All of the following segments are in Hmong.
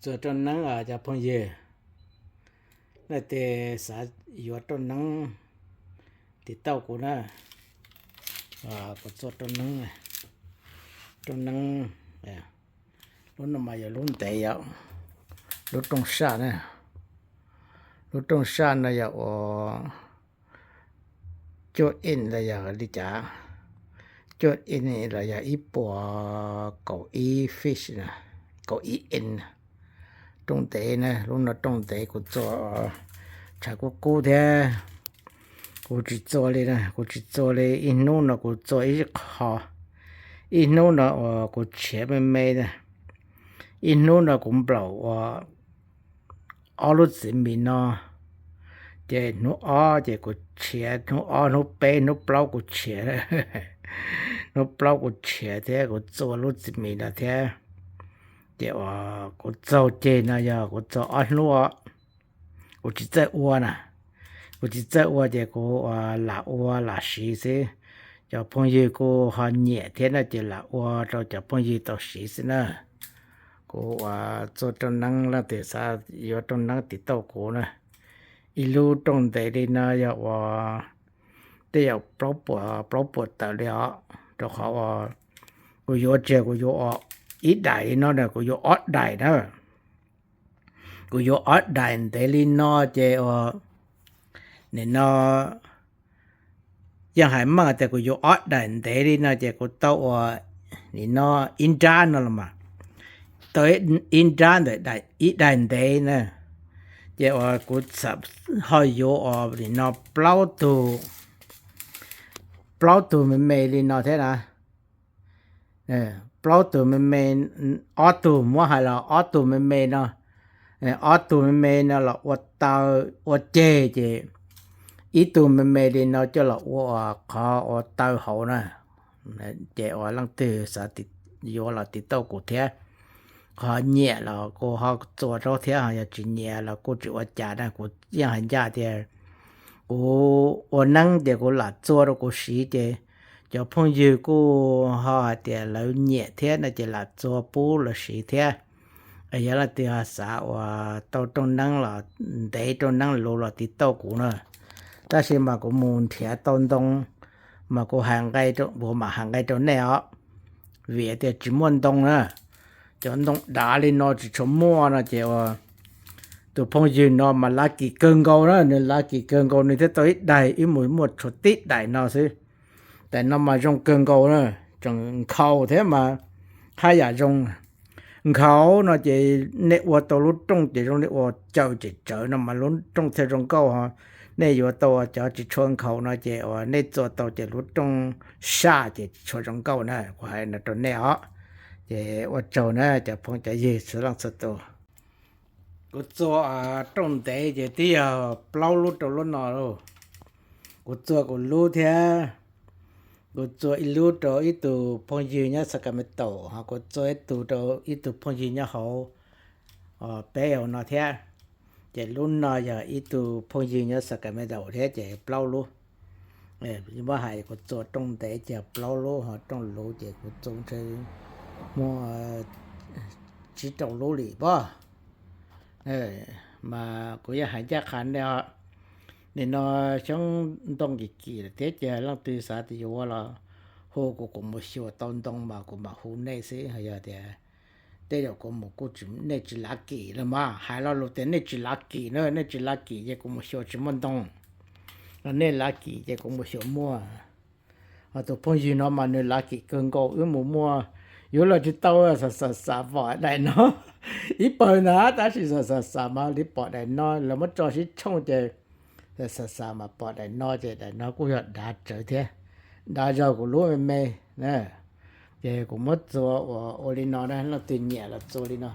Txua rooj neeb os cov phooj ywg. Leej twg xav yuav rooj neeb tiv tauj kuv na. Kuv txua rooj neeb, rooj neeb, lub no mas yog lub ntev yom, lub rooj saj na. Lub rooj saj no yog ua cuaj in los yog li cas, cuaj in los yog ib puas kaum ib feet, kaum ib in. Rooj ntev na, lub no rooj ntev, kuv txua tshav kub kub thiab. Kuv tsis txua li na, kuv tsis txua li, ib hnub no kuv txua ib qho, ib hnub no uas kuv tshiav me me na, ib hnub no kuv nplaum ua ob lub txiv mis no, ces hnub ob ces kuv tshiav, hnub ob, hnub peb, hnub plaub kuv tshiav, hnub plaub kuv tshiav thiab kuv txua lub txiv mis no thiab. Ces uas kuv txaug ceg no yog kuv txua ob hnub, kuv tsis txawj ua na. Kuv tsis txawj ua ces kuv ua lam ua lam siv xwb. Cov phooj ywg kuj ho nyiam thiab no ces lam ua rau cov phooj ywg tau siv xwb na. Kuv ua txua rooj neeb, leej twg xav yuav rooj neeb tiv tauj kuv na. Ib lub rooj ntev li no yog ua tej yam plaub puas, plaub puas tawm li os, rau qhov ua kuv yuav tsis, kuv yuav ua ib daim li no na, kuv yuav ob daim na. Kuv yuav ob daim ntev li no ces ua, nim no yeej hais meej tias kuv yuav ob daim ntev li no ces kuv tau ua nim no ib nrab no los mas, tau ib nrab ntawm ib daim ntev na. Ces uas kuv txawm ho yuav ua nim no plaub tug, plaub tug me me li no thiab na. Plaub tug me me, ob tug, muab hais los ob tug me me no, ob tug me me no los ua taw, ua ceg ces ib tug me me li no coj los ua qhov ua taw hauv na. Ces ua leej twg xav yuav los tiv tauj kuv thiab. Qhov nyiam los kuv ho txua rau thiab, yog tsis nyiam los kuj tsis ua cas na. Kuv yeej hais ncaj tias kuv ua neeb ces kuv lam txua rau kuv siv ces cov phooj ywg kuj ho hais tias lawv nyiam thiab no ces lam txua pub lawv siv thiab. Yog leej twg xav ua tau rooj neeb los ntev rooj neeb luv los tiv tauj kuv na. Tab sis mas kuv mus nrhiav tau ntoo mas kuv hais nqe, kuv mam hais nqe rau nej os. Vim tias tsis muaj ntoo na, cov ntoo dav li no tsis tshua muaj no ces ua tus phooj ywg no mas lucky kawg nkaus na, nws lucky kawg nkaus, nws thiaj tau ib daim, wb mus muaj tshuav tib daim no xwb. Daim no mas zoo kawg nkaus na, tseem nkhaus thiab mas haj yam zoo. Nkhaus no ces nej ua tau lub rooj ces zoo li ua caw ces tsawv no mas lub rooj thiaj zoo nkauj ho. Nej yuav tau cov tsis tshua nkhaus no ces uas nej txua tau ces lub rooj saj ces tsis tshua zoo nkauj na, kuv hais no rau nej os. Ces ua tsaug na cov phooj cov ywg txhua leej txhua tus. Kuv txua rooj ntev ces twb yog plaub lub rau lub no lauj. Kuv txua kuv lub thiab, kuv txua ib lub rau ib tug phooj ywg nyob Sacramento, ho kuv txua ib tug rau ib tug phooj ywg nyob hauv peb hauv no thiab. Ces lub no yog ib tug phooj ywg nyob Sacramento thiab ces plaub lub. Muab hais kuv txua rooj ntev ces plaub lub, ho rooj luv ces kuv txua ntshe muaj tsib rau lub li pob. Mas kuv yeej hais ncaj qha nej os, nim no xyoob ntoo kim kim lawm thiab ces leej twg xav tias yuav ua los hu kuv, kuv mus xyuas tau ntoo mas kuv mam hu nej xwb. Yog tias tej zaum kuv mus kuj nej tsis lav kim los mas, hais lo lus tias nej tsis lav kim na, nej tsis lav kim ces kuv mus xyuas tsis muaj ntoo, los nej lav kim ces kuv mus xyuas muaj. Ho tus phooj ywg no mas nws lav kim kawg nkaus, wb mus muaj, yuav los tsis tau, xam xam xam pom daim no ib pawg ntag, tab sis xam xam xam mas li pom daim no lawv muab tso sib tshooj ces xam xam mas pom daim no ces daim no kuj yog dav tsawv thiab, dav zog kuv lub me me na. Ces kuv muab txua ua ua li no na, leej twg nyiam los txua li no.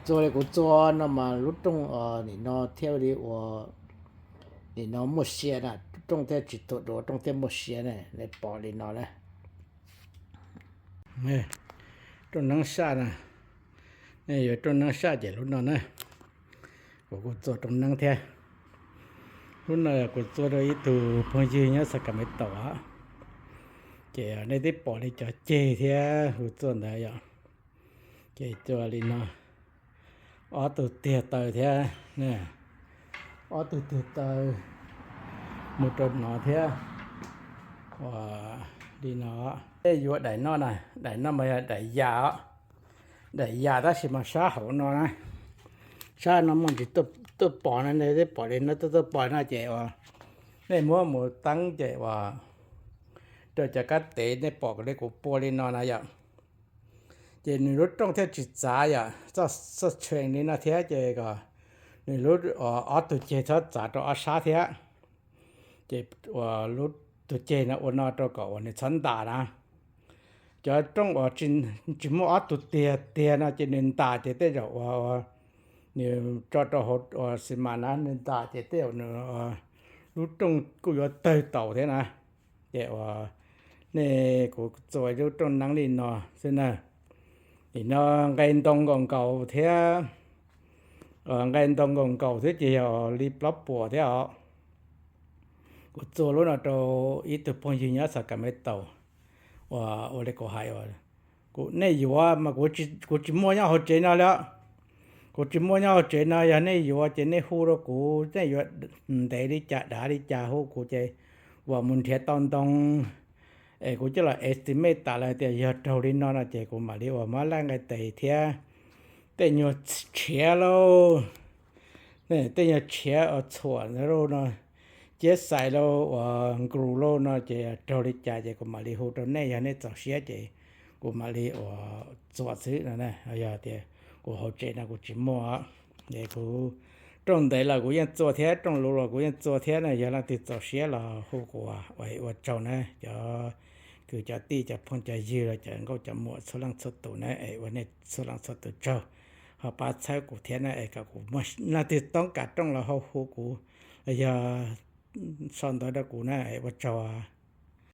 Txua li kuv txua no mas lub rooj nim no thiaj li ua, nim no muaj sia na, rooj thiaj tsis tuag dua, rooj thiaj muaj sia na, nej pom li no na. Rooj neeb saj na, nej yuav rooj neeb saj ces lub no na. Kuv kuj txua rooj neeb thiab. Lub no kuv txua rau ib tug phooj ywg nyob Sacramento os. Ces nej twb pom li cov ceg thiab hu txua ntawd yom. Ces txua li no, Ob tug tiag taw thiab, ob tug tiag taw mus rau no thiab. Ua li no, peb yuav daim no na, daim no mas yog daim yas os, daim yas tab sis mas sab hauv no na, sab no muaj ntsis tuaj pom no, nej twb pom li no, tuaj tuaj pom no ces ua, nej muab mus teeb ces ua rau cov kab tes nej pom li kuv pua li no na yom. Ces nws lub rooj thiaj tsis txav yom, txoj txoj tshee li no thiab ces kom nws lub, ob tug ceg txhob txav rau ob sab thiab. Ces ua lub tug ceg no ua no rau kom uas nws txhob ntas na. Cov rooj uas tsis muaj ob tug tiag tiag no ces nws ntas ces tej zaum ua, nws tso rau hauv ua xi mas na, nws ntas ces tej zaum nws lub rooj kuj yuav tawg taus thiab na. Ces ua nej, kuv txua lub rooj neeb li no xwb na. Nim no nqe ntoo nkaus nkaus thiab, nqe ntoo nkaus nkaus thiab ces yog li plaub puas thiab os. Kuv txua lub no rau ib tug phooj ywg nyob Sacramento, ua ua li kuv hais, kuv, nej yuav mas kuv tsis muaj nyob hauv tsev no li. Kuv tsis muaj nyob hauv tsev no, yog nej yuav ces nej hu rau kuv, nej yuav ntev li cas dav li cas hu kuv ces ua mus nrhiav tau ntoo es kuv coj los estimate tas lawm tias yog raug li no no ces kuv mam li ua muab laij nqe tes thiab tej nyuag tshiav lauj, tej nyuag tshiav txhuam lauj no, ciab xais lauj, ua nkrus lauj no ces raug li cas ces kuv mam li hu rau nej, yog nej txaus siab ces kuv mam li ua txua xwb no. Yog tias kuv hauv tsev no kuv tsis muaj, es kuv rooj ntev los kuv yeej txua thiab, rooj luv los kuv yeej txua thiab na. Yog leej twg txaus siab los hu kuv ua tsaug na, cov kwv cov tij cov phooj cov ywg los cov nkauj cov muam txhua leej txhua tus na, es ua nej txhua leej txhua tus tsaug ho pab txhawb kuv thiab na, es kom kuv muaj leej twg toob kas rooj los ho hu kuv, los yog sau ntawv rau kuv na, es ua tsaug.